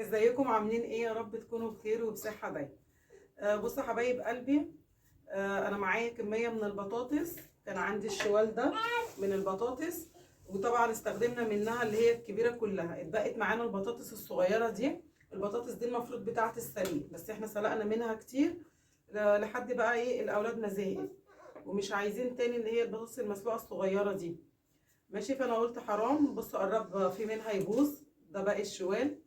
ازيكم عاملين ايه؟ يا رب تكونوا بخير وبصحة دايما. بصوا حبايب قلبي، انا معايا كمية من البطاطس، كان عندي الشوال ده من البطاطس، وطبعا استخدمنا منها اللي هي الكبيرة كلها، اتبقت معانا البطاطس الصغيرة دي. البطاطس دي المفروض بتاعة السليق، بس احنا سلقنا منها كتير لحد بقى ايه الاولاد ما زهقت ومش عايزين تاني اللي هي البطاطس المسلوقة الصغيرة دي، ماشي. فانا قلت حرام، بصوا قرب في منها يبوظ، ده باقي الشوال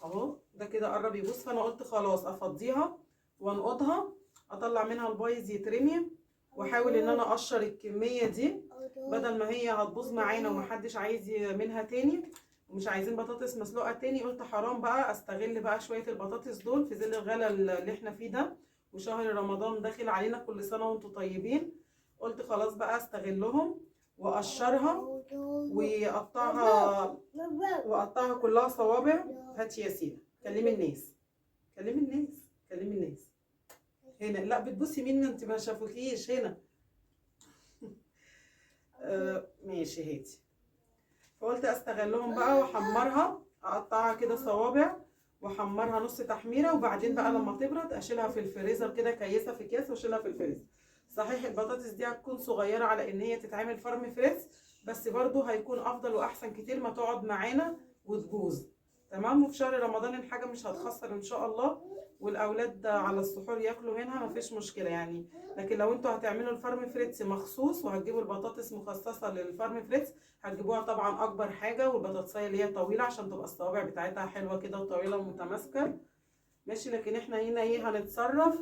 اهو، ده كده قرب يبوظ، فانا قلت خلاص افضيها وانقضها، اطلع منها البايظ يترمي، واحاول ان انا اقشر الكمية دي بدل ما هي هتبوظ معانا ومحدش عايز منها تاني ومش عايزين بطاطس مسلوقة تاني. قلت حرام بقى استغل بقى شوية البطاطس دول في ظل الغلا اللي احنا فيه ده، وشهر رمضان داخل علينا، كل سنة وانتم طيبين. قلت خلاص بقى استغلهم واقشرها واقطعها، واقطعها كلها صوابع. هاتي يا سينا، كلمي الناس، كلمي الناس، كلمي الناس هنا. لا بتبصي مين؟ ما انت ما شافوكيش هنا. ماشي هاتي. فقلت استغلهم بقى واحمرها، اقطعها كده صوابع واحمرها نص تحميره، وبعدين بقى لما تبرد اشيلها في الفريزر كده، كيسه في كيس واشيلها في الفريزر. صحيح البطاطس دي هتكون صغيرة على ان هي تتعمل فرم فريز، بس برضو هيكون افضل واحسن كتير ما تقعد معانا وتبوظ، تمام. وفي شهر رمضان الحاجة مش هتخسر ان شاء الله، والاولاد على السحور ياكلوا منها مفيش مشكلة يعني. لكن لو انتوا هتعملوا الفرم فريتس مخصوص وهتجيبوا البطاطس مخصصة للفرم فريتس، هتجيبوها طبعا اكبر حاجة، والبطاطسيه اللي هي طويلة عشان تبقى الصوابع بتاعتها حلوة كده وطويلة ومتماسكه، ماشي. لكن احنا هنا ايه هنتصرف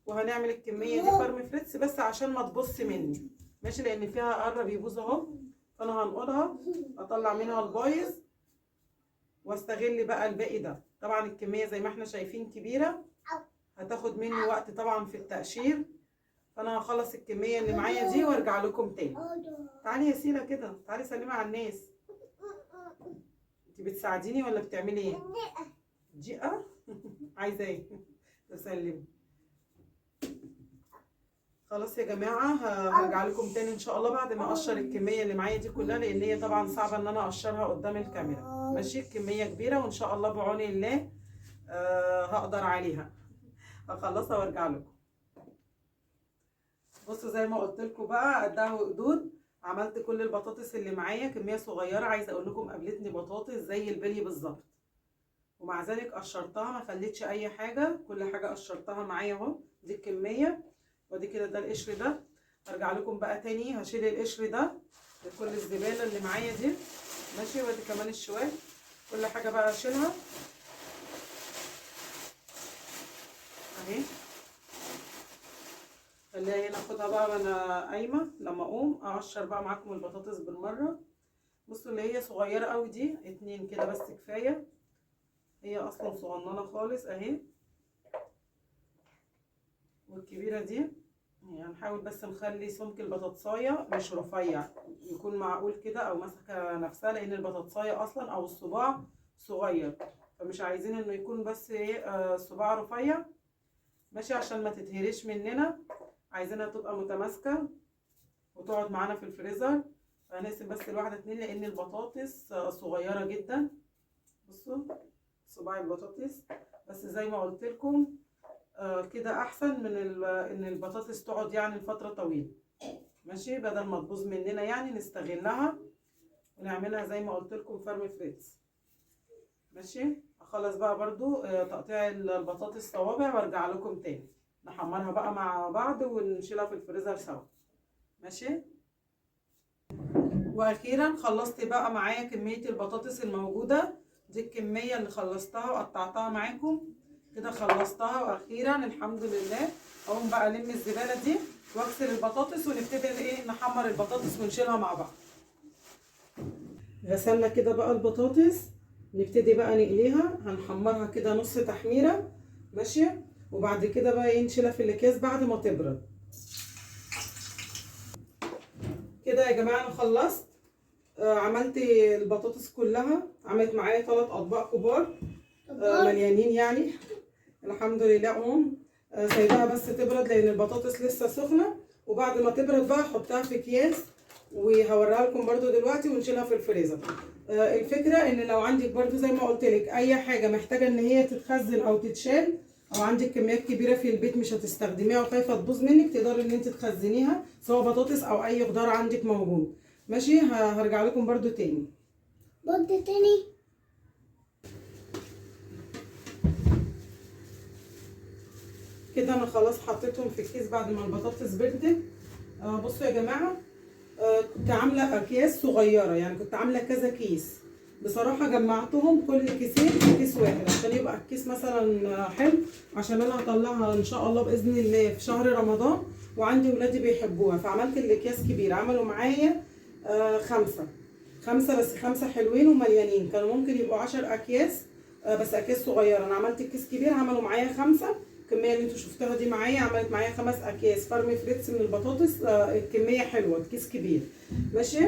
وهنعمل الكمية دي فرم فريتس بس عشان ما تبص مني، ماشي، لان فيها قرب يبوظ اهو. فانا هنقضها اطلع منها البايظ واستغل بقى الباقي ده. طبعا الكمية زي ما احنا شايفين كبيرة، هتاخد مني وقت طبعا في التقشير، فانا هخلص الكمية اللي معايا دي وارجع لكم تاني. تعالي يا سينا كده، تعالي سلمي على الناس. انت بتساعديني ولا بتعملي ايه؟ دقيقة. عايزه ايه؟ تسلمي. خلاص يا جماعة، هرجع لكم تاني ان شاء الله بعد ما اقشر الكمية اللي معايا دي كلها، لان هي طبعا صعبة ان انا اقشرها قدام الكاميرا، ماشي. الكمية كبيرة وان شاء الله بعون الله هقدر عليها، هخلصها وارجع لكم. بصوا زي ما قلت لكم بقى قدها وقدود، عملت كل البطاطس اللي معايا كمية صغيرة. عايزه اقول لكم قابلتني بطاطس زي البلي بالظبط، ومع ذلك قشرتها ما خليتش اي حاجة، كل حاجة قشرتها معايا اهو. دي الكمية، وادي كده ده القشر ده. هرجع لكم بقى تاني، هشيل القشر ده لكل الزبالة اللي معايا دي، ماشي. وادي كمان الشوال، كل حاجة بقى اشيلها اهي، خليها هنا. اخدها بقى وانا قايمة لما اقوم اقشر بقى معاكم البطاطس بالمرة. بصوا اللي هي صغيرة قوي دي، 2 كده بس كفاية، هي اصلا صغننه خالص اهي. والكبيرة دي يعني هنحاول بس نخلي سمك البطاطسايه مش رفيع، يكون معقول كده او ماسكه نفسها، لان البطاطسايه اصلا او الصباع صغير، فمش عايزين انه يكون بس ايه صباع رفيع، ماشي، عشان ما تتهريش مننا. عايزينها تبقى متماسكة وتقعد معانا في الفريزر. فهنقسم بس الواحدة 2 لان البطاطس صغيرة جدا. بصوا صباع البطاطس، بس زي ما قلت لكم كده احسن من ان البطاطس تقعد يعني لفترة طويلة، ماشي، بدل ما تبوظ مننا يعني نستغلها ونعملها زي ما قلت لكم فرم فريتس، ماشي. اخلص بقى برضو تقطيع البطاطس صوابع وارجع لكم تاني، نحمرها بقى مع بعض ونشيلها في الفريزر سوا، ماشي. واخيرا خلصت بقى معايا كمية البطاطس الموجودة دي، الكمية اللي خلصتها وقطعتها معاكم كده، خلصتها واخيرا الحمد لله. اقوم بقى الم الزبالة دي واغسل البطاطس ونبتدي ايه نحمر البطاطس ونشيلها مع بعض. غسلنا كده بقى البطاطس، نبتدي بقى نقليها، هنحمرها كده نص تحميره، ماشي. وبعد كده بقى ايه نشيلها في الاكياس بعد ما تبرد كده. يا جماعة انا خلصت، عملت البطاطس كلها، عملت معايا 3 اطباق كبار مليانين يعني الحمد لله. اقوم سايباها بس تبرد لان البطاطس لسه سخنة، وبعد ما تبرد بقى احطها في اكياس وهوريها لكم برده دلوقتي، ونشيلها في الفريزر. الفكرة ان لو عندك برده زي ما قلت لك اي حاجة محتاجه ان هي تتخزن او تتشال، او عندك كميات كبيرة في البيت مش هتستخدميها وخايفة تبوظ منك، تقدري ان انت تخزنيها سواء بطاطس او اي خضار عندك موجود. ماشي، هرجع لكم برده تاني. برده تاني كده انا خلاص حطيتهم في الكيس بعد ما البطاطس بردت. بصوا يا جماعة، كنت عامله اكياس صغيرة، يعني كنت عامله كذا كيس بصراحة، جمعتهم كل كيسين في كيس واحد عشان يبقى الكيس مثلا حلو، عشان انا هطلعها ان شاء الله باذن الله في شهر رمضان وعندي ولادي بيحبوها، فعملت الاكياس كبيرة. عملوا معايا خمسة بس، 5 حلوين ومليانين، كانوا ممكن يبقوا 10 اكياس بس اكياس صغيرة. انا عملت الكيس كبير، عملوا معايا 5. الكمية اللي انتوا شفتوها دي معايا عملت معايا 5 اكياس فارم فريتس من البطاطس. الكمية حلوة، الكيس كبير. ماشي،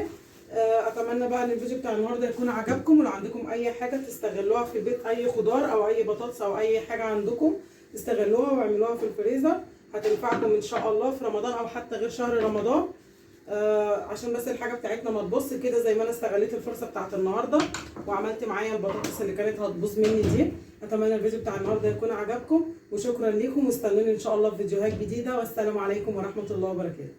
اتمنى بقى ان الفيديو بتاع النهارده يكون عجبكم، ولو عندكم اي حاجة تستغلوها في البيت، اي خضار او اي بطاطس او اي حاجة عندكم تستغلوها واعملوها في الفريزر، هتنفعكم ان شاء الله في رمضان او حتى غير شهر رمضان. عشان بس الحاجة بتاعتنا ما تبص كده، زي ما انا استغليت الفرصة بتاعت النهارده وعملت معايا البطاطس اللي كانت هتبوظ مني دي. اتمنى الفيديو بتاع النهارده يكون عجبكم، وشكرا لكم، واستنوني ان شاء الله في فيديوهات جديدة، والسلام عليكم ورحمة الله وبركاته.